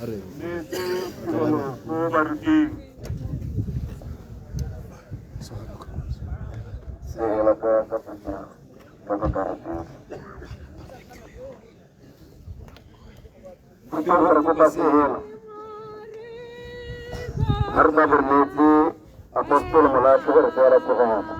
Re neetse tirelo mo baruting. Segela ka ka pele ka kakaretso. Thutego re kopa segela. Ga re tla bo re neetse Apostolo Molatlhe gore fela tlogela.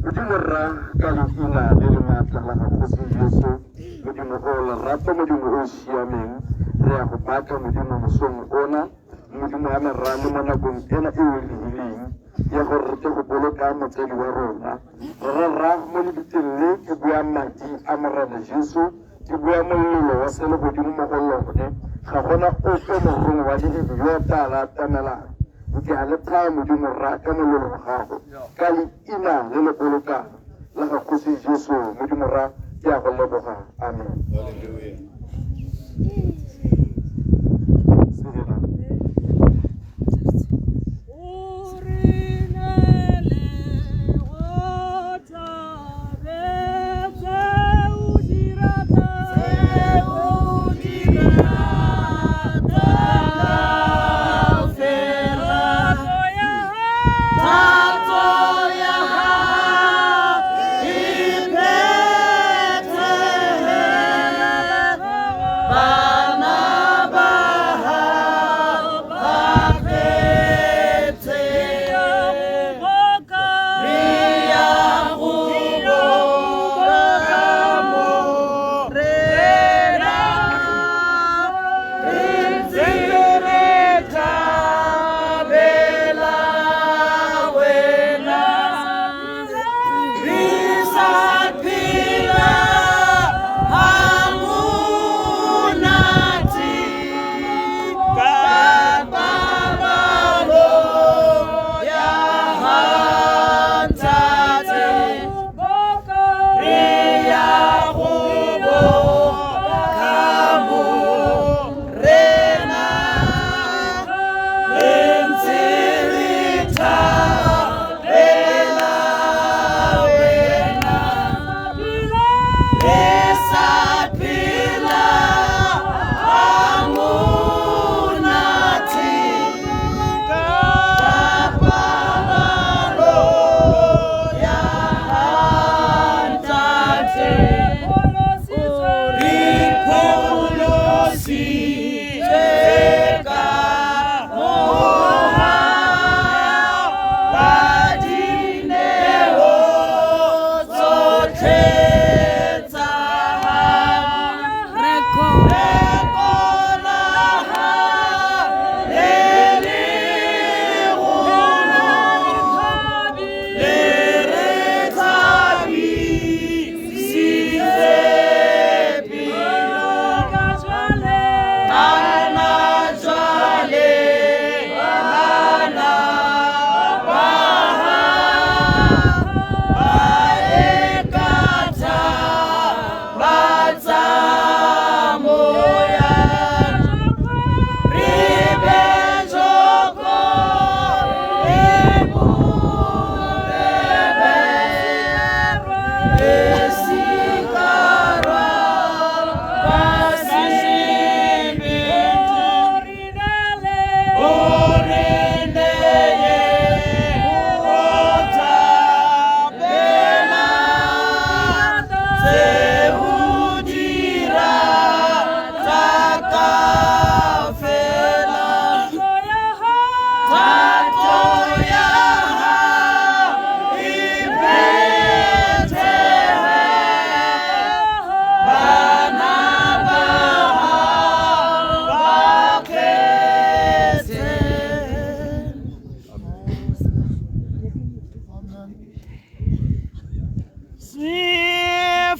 Modimo Rra, ka leina le le maatla la ga Kgosi Jesu, Modimo o lerato, Modimo o siameng, re ya go batla Modimo mosong ona, Modimo wa me Rra, le mo nakong ena e o e lehileng ya gore re tle go boloka motsadi wa rona. Rra, Rra, mo lebitleng le ke bua madi a Morena Jesu, ke bua molelo wa selegodimo mo go lone, ga gona ope morongwa wa lehibi yo o tla la atamelang. Ke a le phaya Modimo Rra ka molelo wa gago, ka leina le le bolokang la ga Kgosi Jesu, Modimo Rra, ke a go leboga. Amen. Hallelujah. Segela.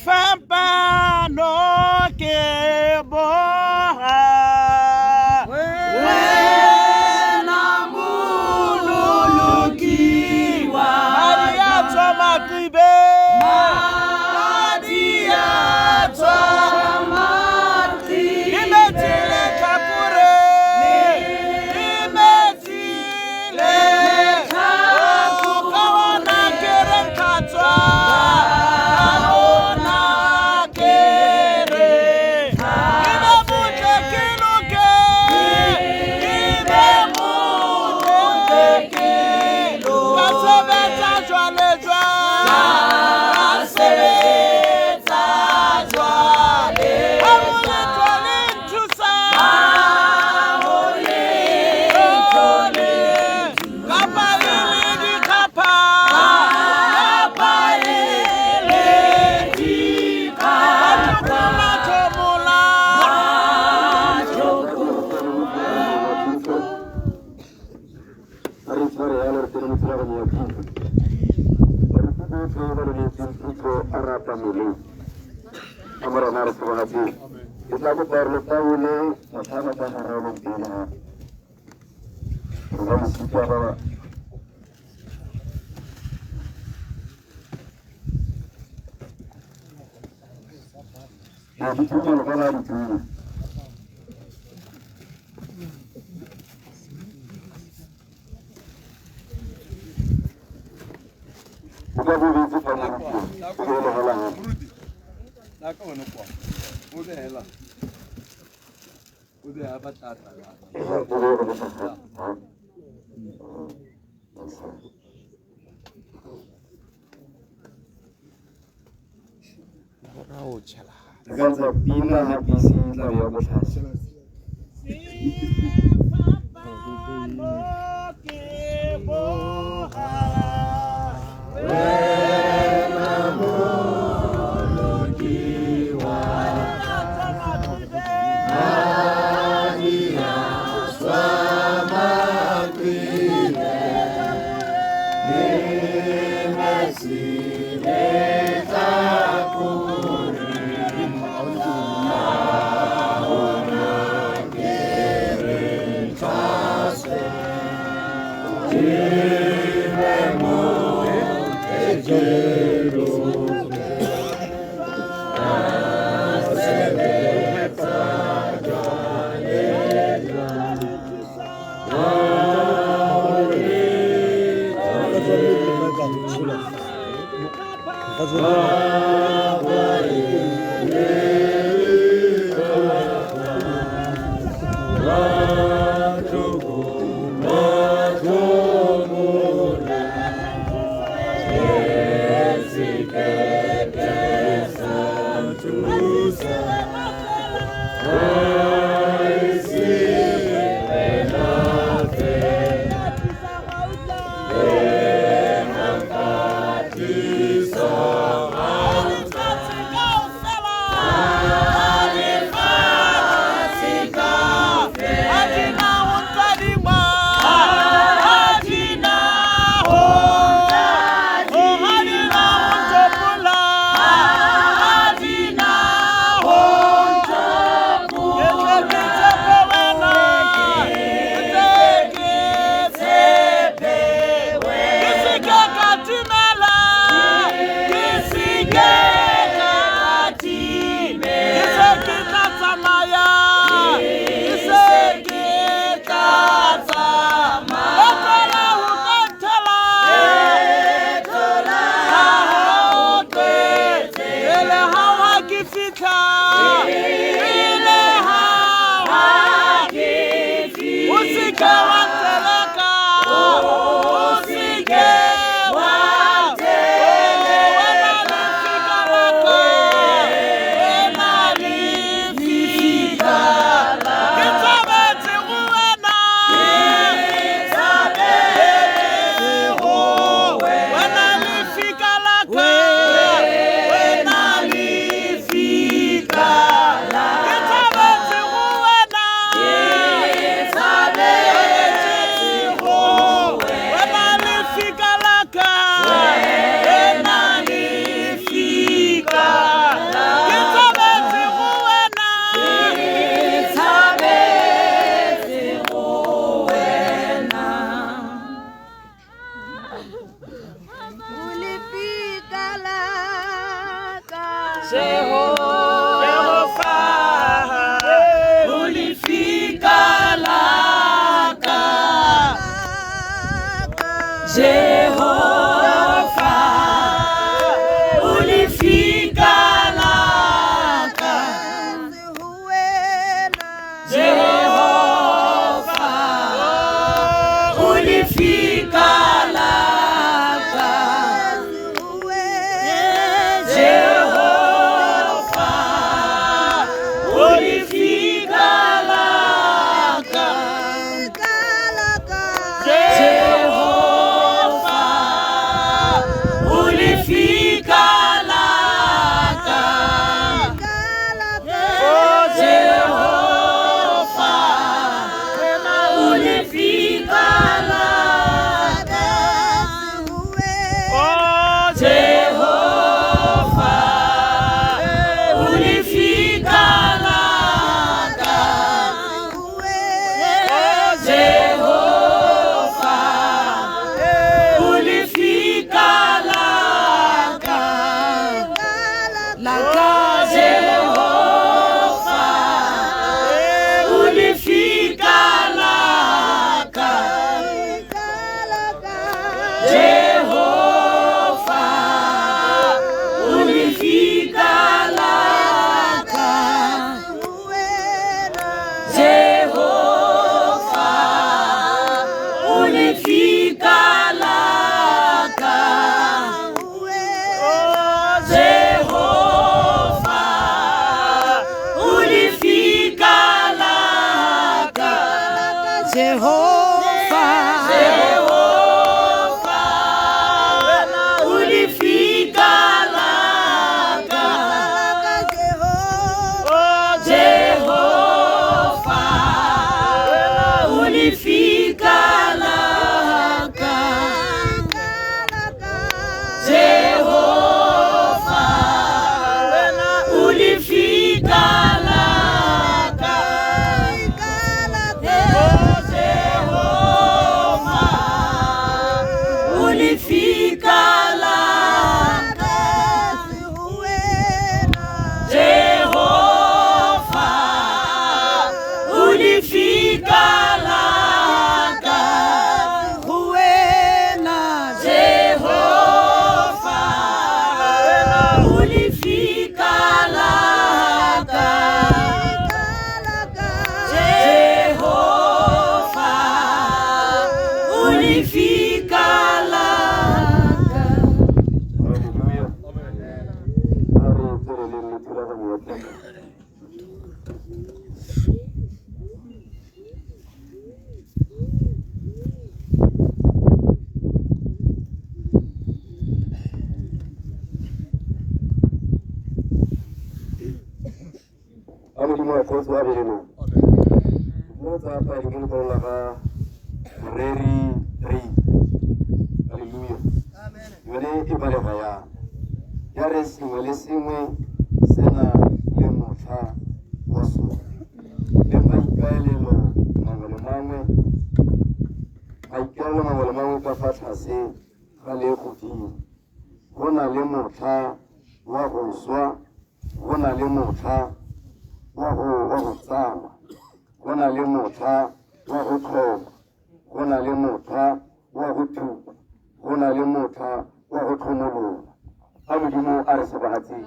Sefapano ke boga. Wena mololoki wa Madi a tswa maqibe. Madi a tswa Le metsi le tlhakore. Le metsi le tlhakore. Ka ona ke re nka tswa. Ka ona ke re. Ke be motle ke loke. Ke be motle ke loke. Ka sebetsa jwale jwale. Ka sebetsa jwale. Ha ho letho le nthusang. Ha ho letho le kapa e le dikgapha. Kapa e le dikgapha. Mahloko mahlomola. A re tshware yalo re tsene mo thulaganyo ya phitlho. Baruti botlhe ba re neetseng phitlho a re atameleng. A Morena a re tshegofatseng. Ke tla kopa gore le taole matlhano ka gararo pele ga re ba mosika ba ba Ee, dithunya le gona dithunya. O ka bo beetse fa moruting, o be o le gola gape. Moruti, la ka one kwa. O be hela. O be a batla tla. O be o le fa gape. Re ka ntsha pina ha bese e tla be ya botlhaswa. Sefapano ke boga. Wena mololoki wa Madi a tswa maqibe. Le metsi le tlhakore. Ka ona ke re tlhaswe. Ke be motle ke loke. Ka sebetsa jwale jwale. Ha ho letho le Ke Jehova o lefika la ka. Jehova o lefika la ka. Jehova o lefika la ka. Jehova o lefika la ka. Jehova o lefika la ka. Jehova o lefika la ka. Jehova o lefika la ka. Jehova o lefika la ka. La ka. Jehova o lefika la ka. Jehova o lefika la ka. Jehova o lefika la ka. Jehova o lefika la ka. Jehova, Jehova o lefika la ka. Jehova o lefika la ka. Jehova o lefika la ka. Jehova o lefika la ka. Jehova o lefika la ka. Jehova o lefika la ka. Jehova o lefika la ka. Haleluya. A re tsweleleng le thulaganyo ya teng. A Modimo a kgotso a be le lona. Mo tsa padi mo lekwalong la ga Moreri 3. Haleluya. Yone e balega yang. Ya re sengwe le sengwe se na le motlha wa sone. Le maikaelelo mangwe le mangwe, maikaelelo mangwe le mangwe ka fa tlase ga legodimo. Go na le motlha wa go swa, go na le motlha wa go tsalwa, go na le motlha wa go tlhoma, go na le motlha wa go thupa, go na le motlha wa go tlhomolola. A Modimo a re sebahatseng.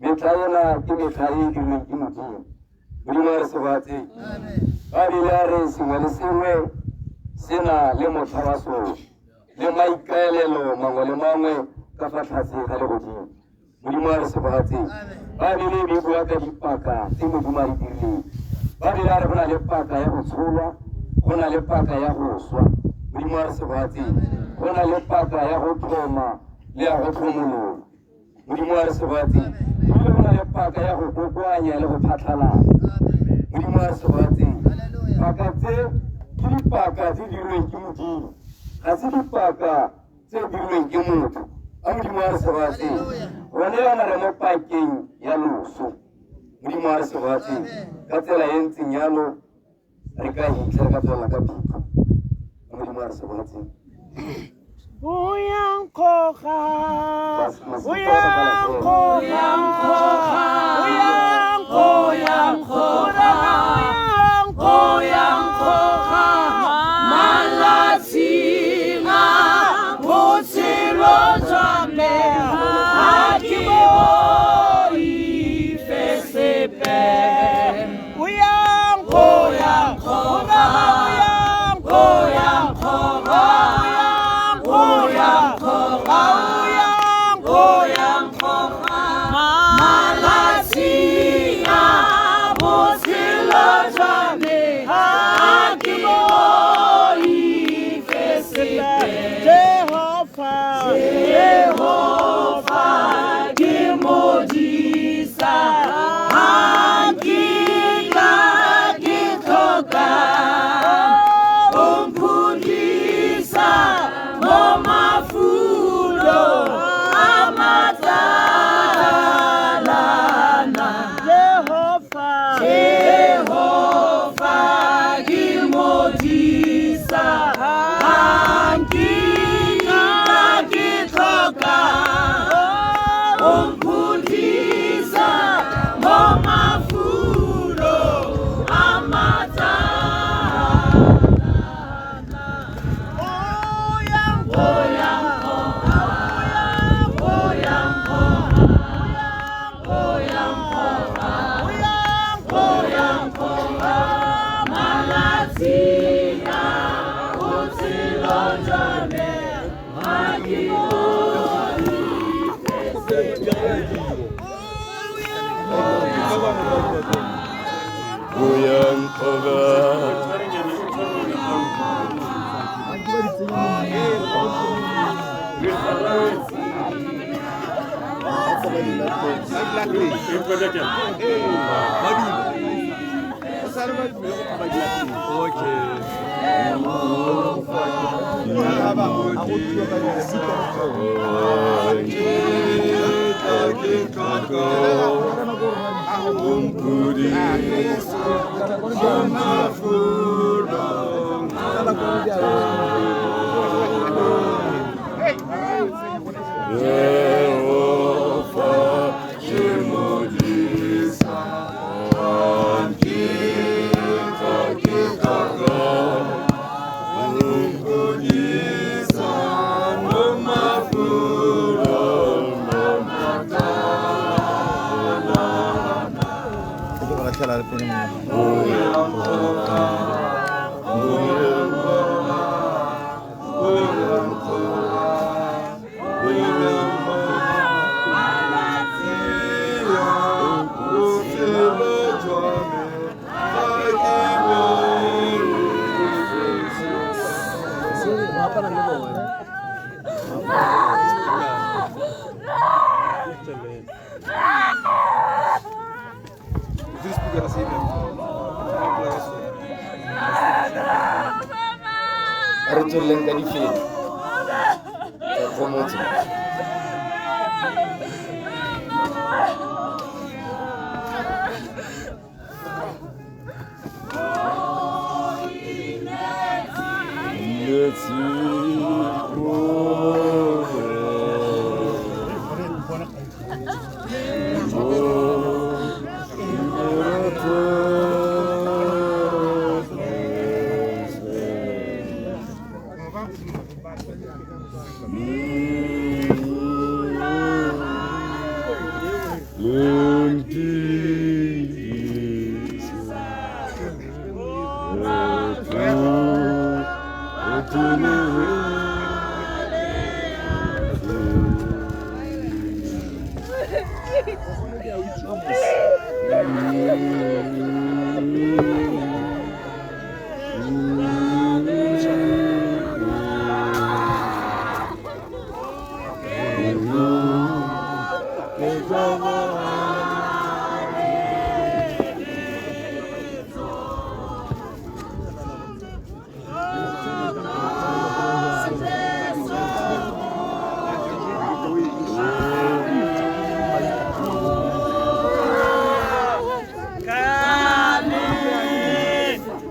Metlha ena ke metlha e e dirilweng ke Modimo. Modimo a re sebahatseng. Ba bile a re sengwe le sengwe se na le motlha wa sone, le maikaelelo mangwe le mangwe ka fa tlase ga legodimo. Modimo a re sebahatseng. Ba bile be bua ka dipaka tse Modimo a di dirileng. Ba bile a re go na le paka ya go tsholwa, go na le paka ya go swa. Modimo a re sebahatseng. Go na le paka ya go tlhoma le ya go tlhomolola. Modimo a re sebahatseng. Ebile go na le paka ya go kokoanya le go phatlhalatsa. Modimo a re sebahatseng. Paka tse ke dipaka tse dirilweng ke Modimo, ga se dipaka tse dirilweng ke motho. A Modimo a re sebahatseng. Gone yana re mo pakeng ya loso. Modimo a re sebahatseng. Ka tsela e ntseng yalo re ka hitlha re ka tswelela ka phitlho. A Modimo a re sebahatseng. Uyankhoga, uyankhoga, uyankhoga, uyankhoga, malatsing a botshelo jwa me ga ke boife sepe. Uyankhoga, uyankhoga, uyankhoga, uyankhoga, malatsing a botshelo jwa me ga ke boife sepe. Jehova, Jehova ke modisa, ga nkitla ke tlhoka. O mphudisa mo mafulong a matalana. Jehova, Jehova ke modisa, ga nkitla ke tlhoka. O mphudisa mo mafulong a matalana. Uyankhoga, uyankhoga, uyankhoga, uyankhoga, malatsing a botshelo jwa me ga ke boife sepe. Uyankhoga. Jehova ke modisa, ga nkitla ke tlhoka. O mphudisa mo mafulong a matalana. Uyankhoga, uyankhoga, uyankhoga, uyankhoga, malatsing a botshelo jwa me ga ke boife sepe. Re tsweleleng ka difela tsa kgomotso.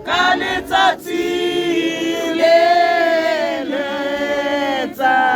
Ka letsatsi le letsatsi.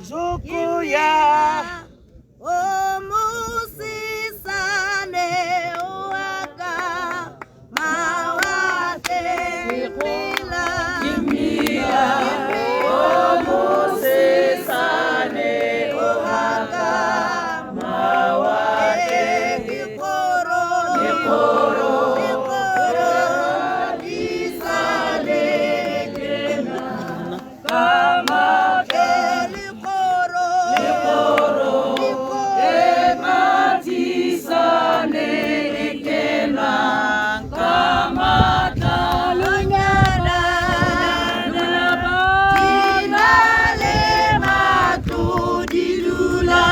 Zukuya Omusisane waka mawate mila Kimila Omusisane waka mawate Kikoro Kikoro Kikoro Isane Kama Likoro Likoro Likoro Ematisane ekena Kamata Lunyana Dinale matu dilula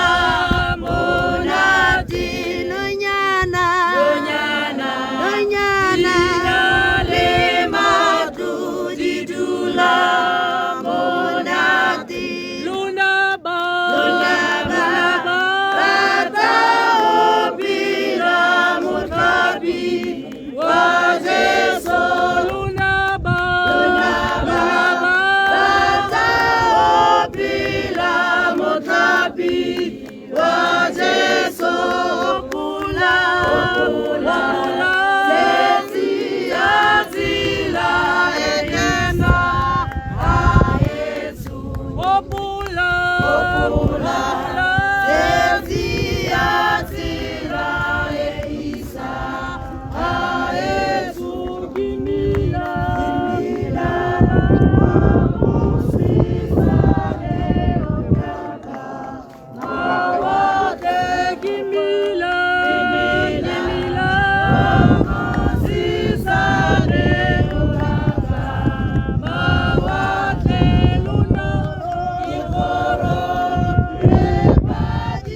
Monati Lunyana Lunyana Lunyana Dinale matu didula Monati Lunaba Lunaba Rata opira mutabi wa Jesu Lunaba Lunaba Rata opira mutabi wa Jesu Pula Pula Seti azila ekena ayesu Opula Opula Seti azila eisa ayesu Kimila Kimila Mawate Kimila Kimila Sisane ukaka Mawate luna Ikoro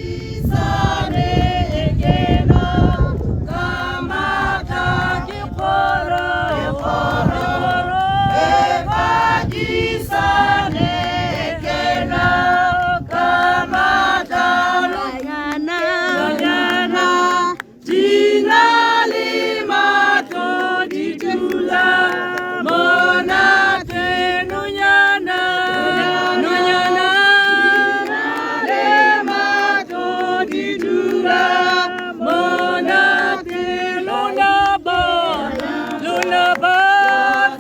Repadisane ekena Kamata kikoro Kikoro Repadisane ekena Kamata Lunyana Lunyana Dinale mato didula Monate nunyana Nunyana Dinale mato didula Monate lunaba Lunaba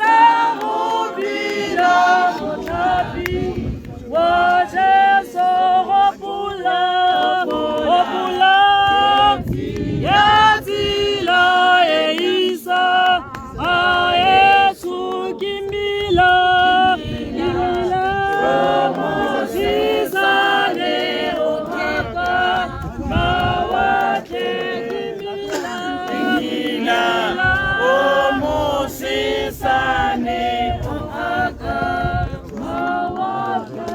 Tahubila mutabi Wa Jesu opula Opula Yazila eisa aesu kimila kimila Mosisane otaka mawate kimila Kimila Omusisane otaka mawate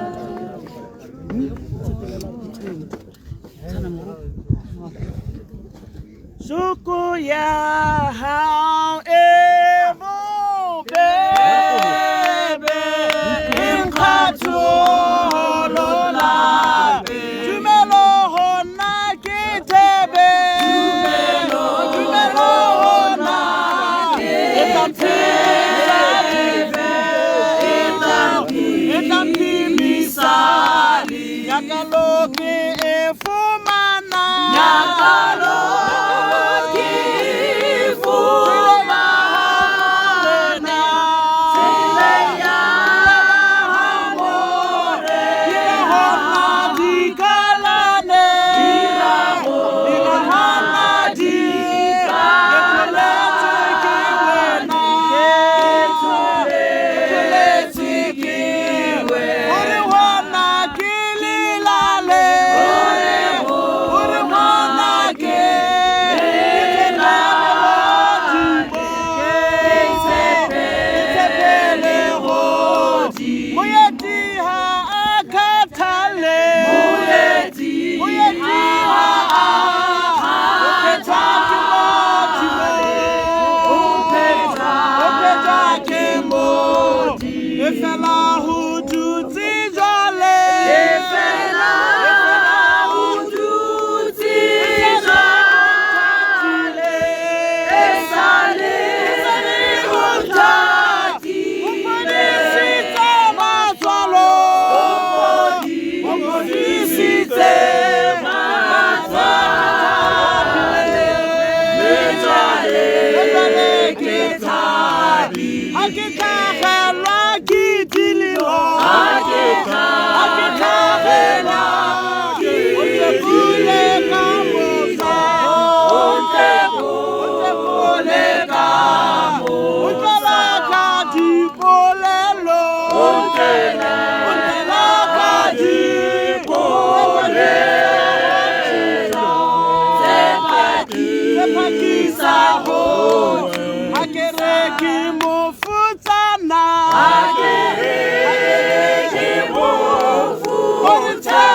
Sukuya hao ebu bebe Inkatolola Tumelo hona ke tebe Tumelo hona Nyakalo ke e fumana. Nyakalo ke fumana. Tsela ya Morena. Dira hona dikalane. Dira hona dikalane. Ke wena. Ke tsholetswe ke wena. Hore hona ke lelale. Hore hona ke Ke lehodimo. Moeti ha a khathale. Moeti Moeti ha a phethwa ke Modimo. O O phethwa ke Modimo. E fela ho dutse jwale. E fela ho dutse jwale. E sale ho thatile. O fodisitse matswalo. O fodisitse matswalo. Mme jwale ke thabile. Ha ke hlahelwa ke dillo. Ha ke Ha ke hlahelwa ke O ntekole ka mosa. O ntekole ka O ntlela ka dipolelo. O ntlela O ntlela ka dipolelo. Tse Tse phakisa ho Ha ke re ke mofutsana. Ha ke re ke Mofutsana.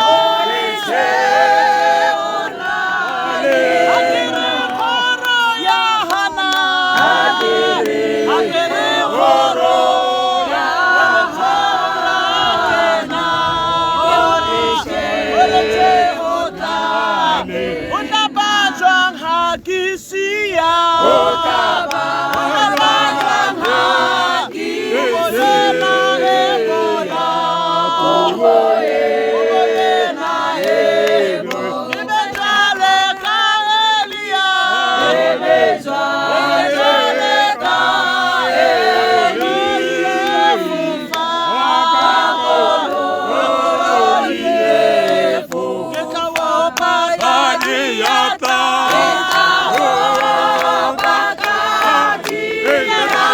Hore theola Ha ke re kgoro ya hana. Ha ke re Ha ke re kgoro ya hana. Hore Hore theola. O tla ba jwang ha ke siya? O tla ba O tla ba jwang ha ke Kobo ena e bola. Kobo Kobo ena e bola. E be jwale ka Elia. E be jwale ka Elia. Fofa. Ke tla opa ka diatla. Ke tla opa ka diatla.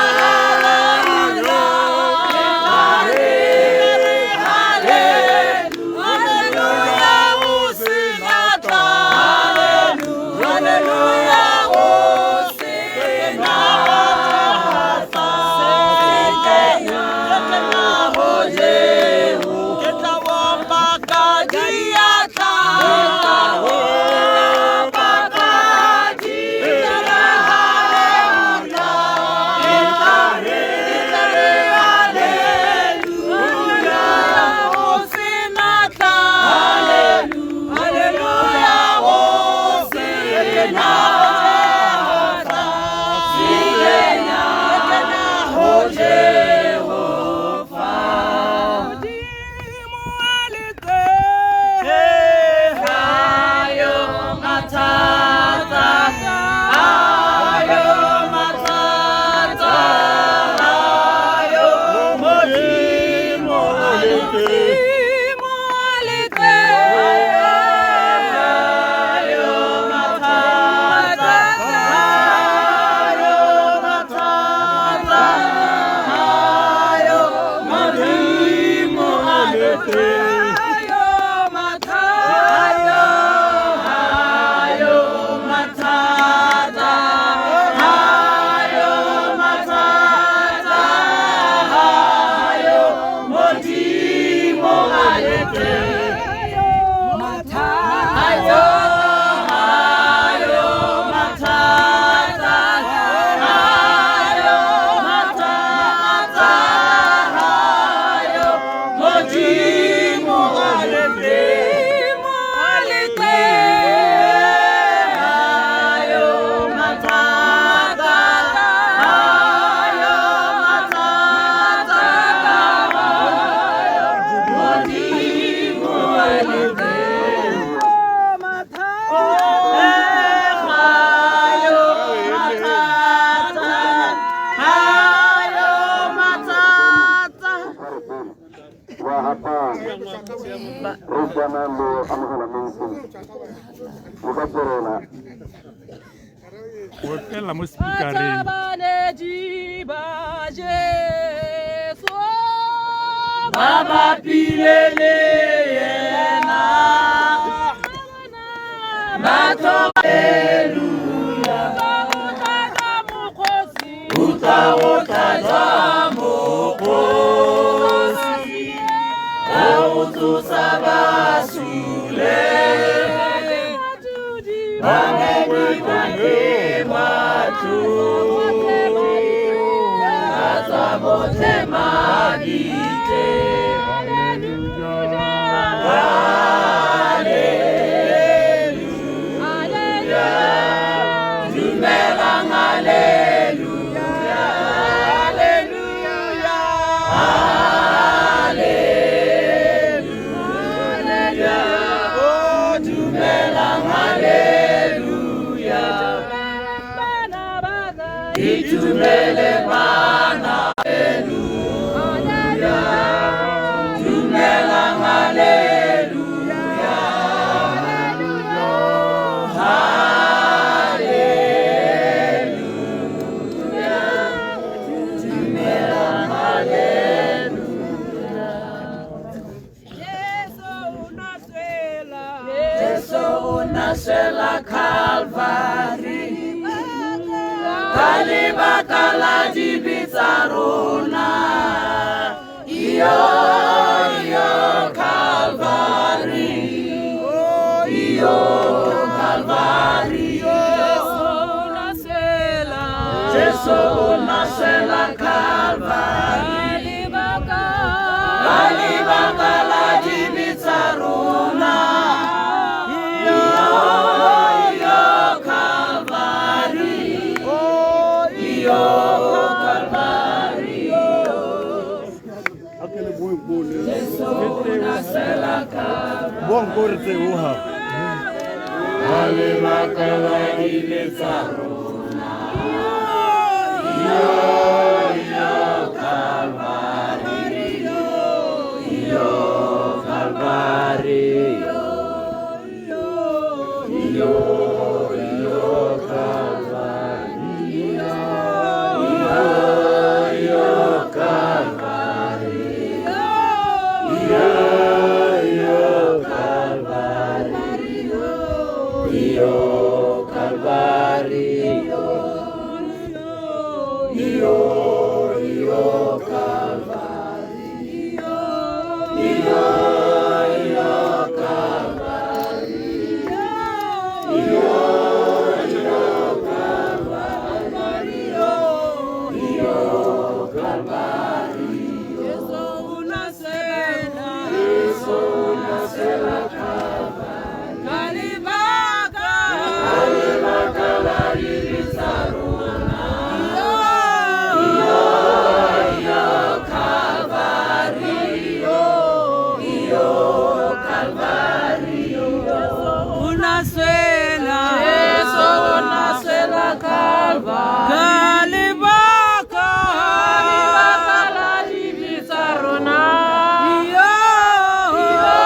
Hallelujah, o senatla. Hallelujah, o senatla. Ke tla opa ka diatla. Hallelujah, o senatla. Hallelujah, o senatla. Modimo a le teng. Ayo mathata, ayo mathata, ayo Modimo a le teng. Modimo a le teng. Ayo mathata, Opela mo speakereng. Batshabanedi ba Jesu Ba bapile le yena. Matho haleluya. Utlwa go tlhajwa mokgosi. Ka go tsosa basule. Ba nediwa ke batho. Ba tswa botlhe mabitleng. Haleluya. Dumelang haleluya. Haleluya. Haleluya. Oh, dumelang haleluya. Itumele bana. Haleluya. Dumelang haleluya. Haleluya. Dumelang haleluya. Jesu o na swela Calvary. Ka lebaka la dibe tsa rona. Iyo, iyo, Calvary. Iyo, Calvary. Jesu o na swela Calvary. Ka lebaka la dibe tsa rona. Iyo, iyo, Calvary. Iyo, Calvary. Jesu o na swela Calvary. Buong ko re tseoga. Ka lebaka la dibe tsa rona. Iyo, iyo, Calvary. Iyo, Calvary. Iyo, iyo, Calvary. Iyo, iyo, Calvary. Iyo, iyo, Calvary. Iyo, Calvary. Iyo, iyo, Calvary. Iyo, iyo, Calvary. Iyo, iyo, Calvary. Iyo, Calvary. Jesu o na swela Calvary. Ka lebaka la dibe tsa rona. Iyo, iyo, Calvary. Iyo, Calvary. Jesu o na swela Calvary. Ka lebaka la dibe tsa rona. Iyo, iyo,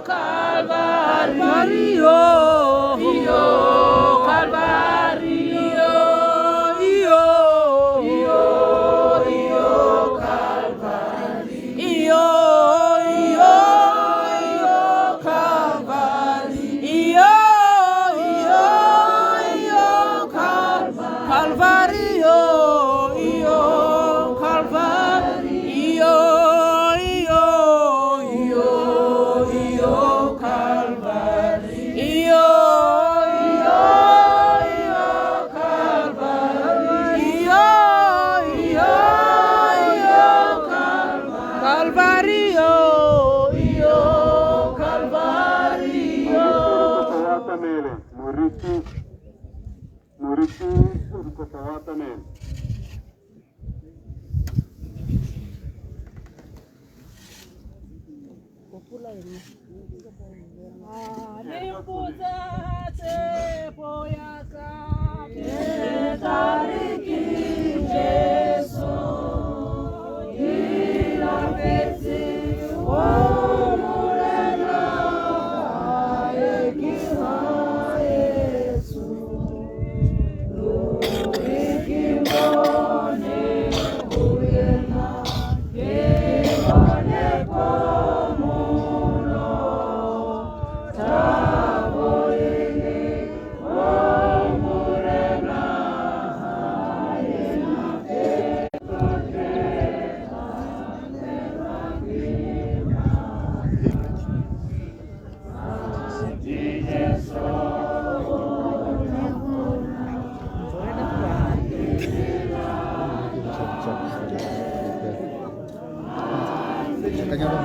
Calvary. Iyo, Calvary. Iyo, iyo, iyo, Calvary. Iyo, iyo, iyo, Calvary. Iyo, iyo, iyo, Calvary. Iyo, Calvary. Iyo, iyo, iyo, iyo, Calvary. Iyo, iyo, iyo, Calvary. Iyo, iyo, iyo, Calvary. Iyo, Calvary. Wa atamele moriti, moriti kopa wa atamele. Nimputsa tshepo ya ka. Ke tla re ke Jesu, ke lapetse ho Morena, hae ke hae. Joy.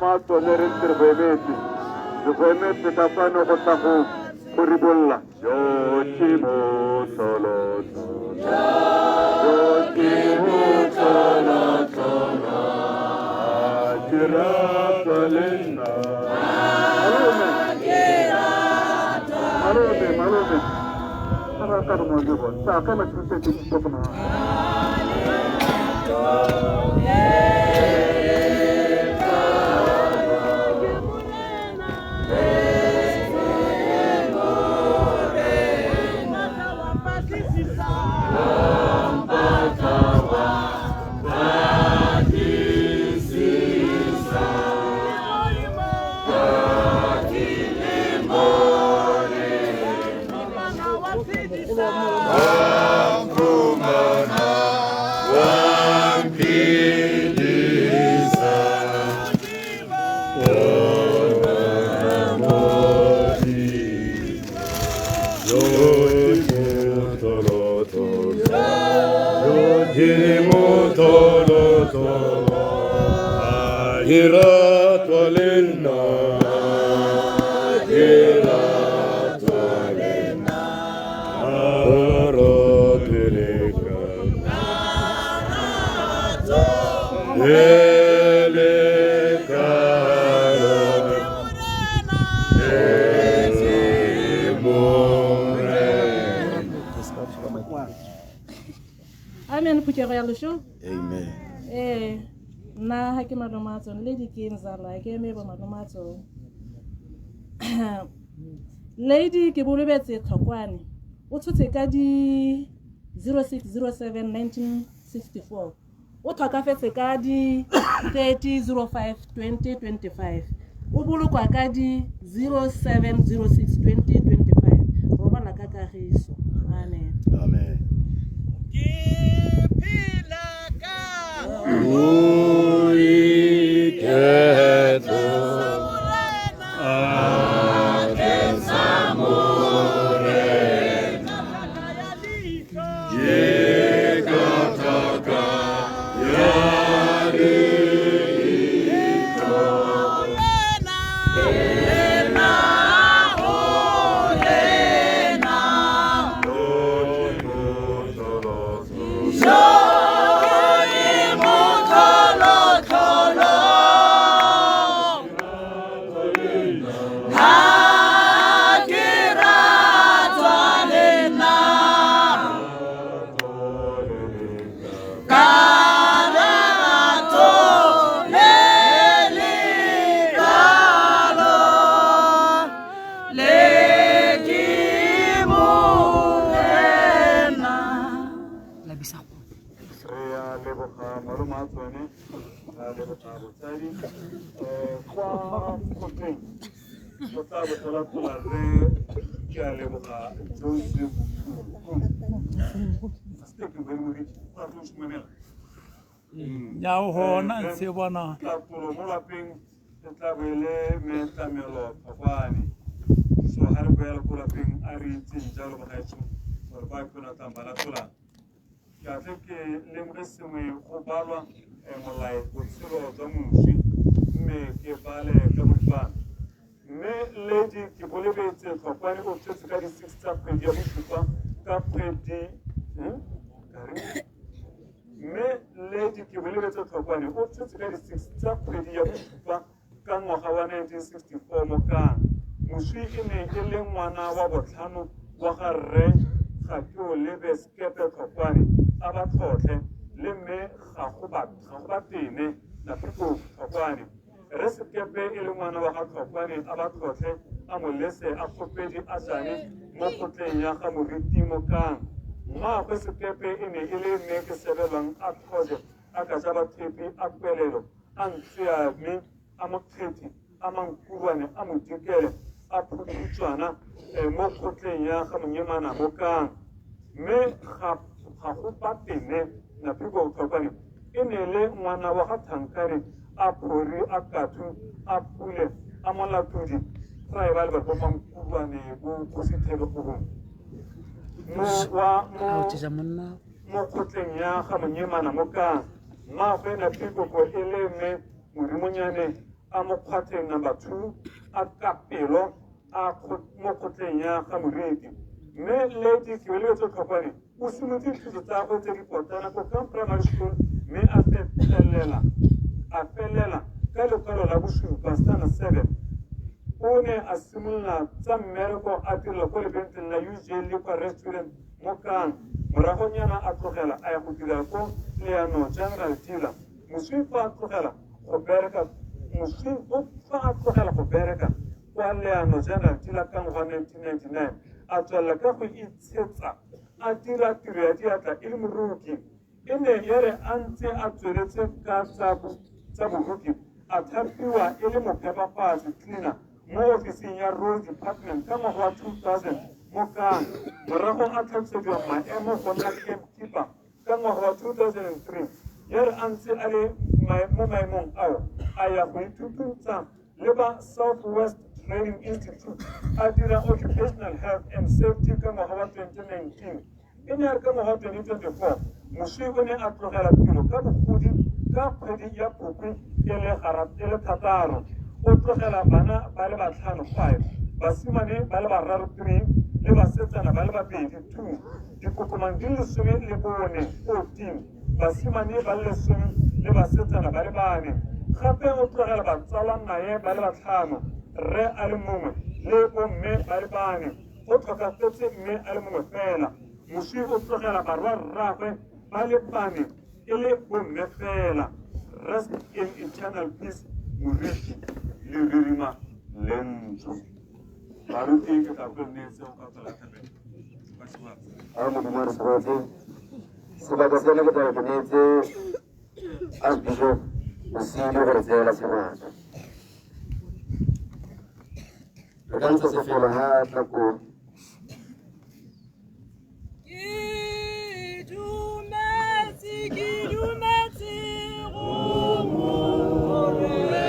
Malome a tsone re ntse re go emetse. Re go emetse ka fano go tla go go ribolla. Yo ke motlholotlholo. Yo ke motlholotlholo. A ke ratwa le nna. Malome. Malome, malome. Ara ka re mo le bona. Sa ka na tse ke kopana. Amen phuthego ya losho. Amen. Nna ha ke malome a tsone le di ke nzala ke eme bo malome a tsone. Lady ke bolobetse Tlhokwane o tshotse ka di 0607 1964 o tlhokafetse ka di 3005 2025 o bolokwa ka di 0706 2025 robala ka kagiso. Amen. Amen. Ke phela ka Boiketlo Re a leboga malome a tsone, re a leboga botsadi. Kwa kgotleng go tla botlhola re ke a leboga Joseph. Nyao hona ntse bona. Tlatolo mo lapeng e tla bo e le metlamelo Tlhokwane. So ga re boela ko lapeng a re itseng jalo bagaetsho gore ba kgona tlang ba latolang. Ke a tle ke lemoge sengwe go balwa molao botshelo jwa moswi mme ke bale ka boripana. Mme Lady ke bolebetse Tlhokwane o tshotse ka di-6 tsa kgwedi ya bosupa ka kgwedi mme Lady ke bolebetse Tlhokwane o tshotse ka di-6 tsa kgwedi ya bosupa ka ngwaga wa 1964 mo Kang. Moswi e ne e le ngwana wa botlhano wa ga rre Gakeolebe Sekepe Tlhokwane a ba tlhotlhe le mme ga go ba tene Napiko Tlhokwane. Rre Sekepe e le ngwana wa ga Tlhokwane a ba tlhotlhe a molese a kgopedi a jane mo kgotleng ya ga Moriti mo Kang. Mmaagwe Sekepe e ne e le mme ke sebelwang a tlhoje a ka ja bathepi a kwelelo a ntseame a mokgethi a mankurwane a modikele a phuthutswana mo kgotleng ya ga Monyemana mo Kang. Mme ga go ba tene Napiko Tlhokwane e ne le ngwana wa ga Thankane a phori a kathu a pule a molatodi ra e ba le batho ba mankurwane bo kgosithebegong mo kgotleng ya ga Monyemana mo Kang. Mmaagwe Napikoko e le mme Morimonyane a mo kgwatlheng number 2 a Kapelo a mo kgotleng ya ga Moriti. Mme Lady Kebelebetso Tlhokwane o simolotse dithuto tsa gagwe tse di potlana ko Kang Primary School mme a felela ka lekwalo la bosupa standard 7. O ne a simolola tsa mmereko a direla ko lebentleng la UJ le kwa restaurant mo Kang. Moragonyana a tlogela a ya go dira ko Leano General Dealer. Moswi fa a tlogela go bereka kwa Leano General Dealer ka ngwaga 1999, a tswelela ka go itshetsa a dira tiro ya diatla e le moroki. E ne ya re a ntse a tsweletse ka tsa boroki, a thapiwa e le mophepafatsi cleaner mo ofising ya Road Department ka ngwaga wa 2000 mo Kang. Morago a tlhatlosediwa maemo go nna campkeeper ka ngwaga wa 2003. Ya re a ntse a le mo maemong ao, a ya go ithutuntsha le ba Southwest Training Institute a dira occupational health and safety ka ngwaga wa 2019. E ne ya re ka ngwaga wa 2024, moswi o ne a tlogela tiro ka bogodi ka kgwedi ya Phukwi e le 6. O tlogela bana ba le batlhano 5, basimane ba le bararo 3 le basetsana ba le babedi 2, dikokomane di le 14 14, basimane ba le 10 le basetsana ba le 4. Gape o tlogela batsala naye ba le batlhano, rre a le mongwe le bomme ba le 4. Go tlhokafetse mme a le mongwe fela. Moswi o tlogela barwa rragwe ba le 4 e le bomme fela. Rest in eternal peace, Moriti le Ririma Lentsho. Baruti ke tla go neetse go ka tswela thapelo. A Modimo a re segotse. Sebaka sena ke tla go neetse Archbishop Mosidi gore tseela sebaka. Re ka ntsha sefela ha tla ko. Ke dumetse go Morena.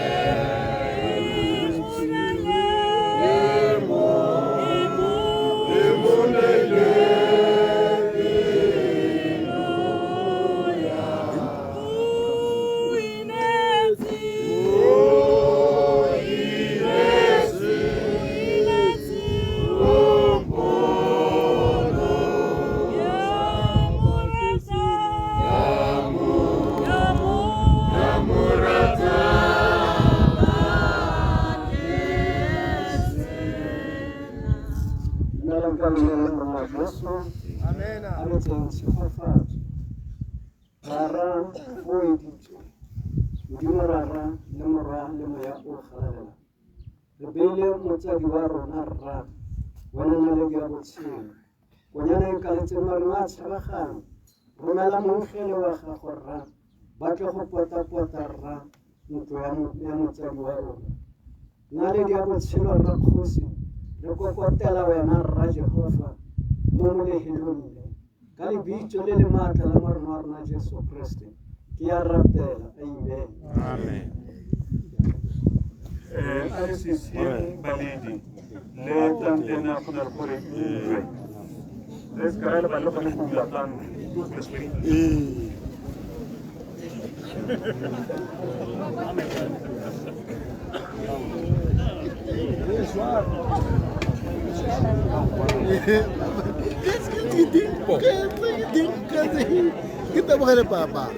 Rara o editswe, Modimo Rara le Morwa le Moya o Galalelang. Re beile motsadi wa rona rra, wena naledi ya botshelo. Konyana e kaletse marumo a tshabagano, romela moengele wa gago rra, ba tle go pota-pota rra ntlo ya motsadi wa rona. Naledi ya botshelo rra kgosi, re kokotela wena rra Jehova mo molehelong le. Ka lebitso le le maatla la Morena wa rona Jesu Kriste, ke a rapela. Amen. Amen. A re se sieng baledi le tantena go na le gore utlwe. Re se ka ra lebala le gone go bula tante. Qu'est-ce que tu dis? Qu'est-ce que tu dis? Ke tabogele papa.